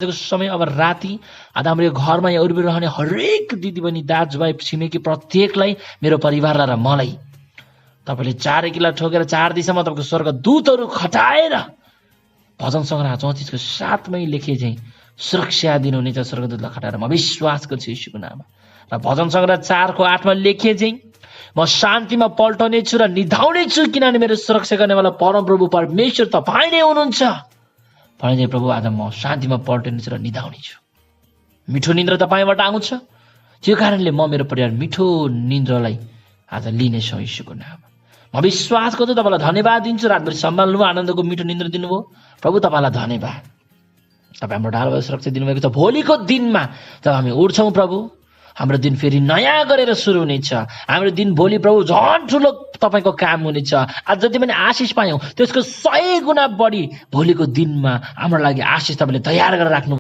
समय अब राति आज हाम्रो यो घरमा या वरिपरि रहने हरेक दिदीबहिनी दाजुभाइ छिमेकी प्रत्येकलाई मेरो परिवारलाई र मलाई तपाईले 4 किला ठोकेर 4 दिशामा तपाईको स्वर्गदूतहरू खटाएर भजन संग्रह 34 को 7 मै लेखे चाहिँ सुरक्षा दिनुहुनेछ स्वर्गदूतलाई खटाएर म विश्वास गर्छु यीशुको नाममा। र भजन संग्रह 4 को 8 मा लेखे चाहिँ म शान्तिमा पल्टाउने छु र निधाउने छु किनभने मेरो सुरक्षा गर्नेवाला परमप्रभु परमेश्वर तपाईँ नै हुनुहुन्छ। भने प्रभु आज म शान्तिमा पल्टने छु र निधाउने छु। मिठो निन्द्रा तपाईबाट आउँछ, त्यो कारणले म मेरो परिवार मिठो निन्द्रालाई आज लिनेछु यीशुको नाममा। म विश्वास गर्छु तपाईलाई धन्यवाद दिन्छु। रातभरि सम्हाल्नु आनन्दको मिठो निन्द्रा दिनुभयो प्रभु, तपाईलाई धन्यवाद। तपाईँ हाम्रो ढालबाट सुरक्षा दिनुभएको छ। भोलिको दिनमा जब हामी उठ्छौँ प्रभु, हाम्रो दिन फेरि नयाँ गरेर सुरु हुनेछ। हाम्रो दिन भोलि प्रभु झन् ठुलो तपाईको काम हुनेछ। आज जति पनि आशिष पायौँ त्यसको 100 गुणा बढी भोलिको दिनमा हाम्रो लागि आशिष तपाईले तयार गरेर राख्नु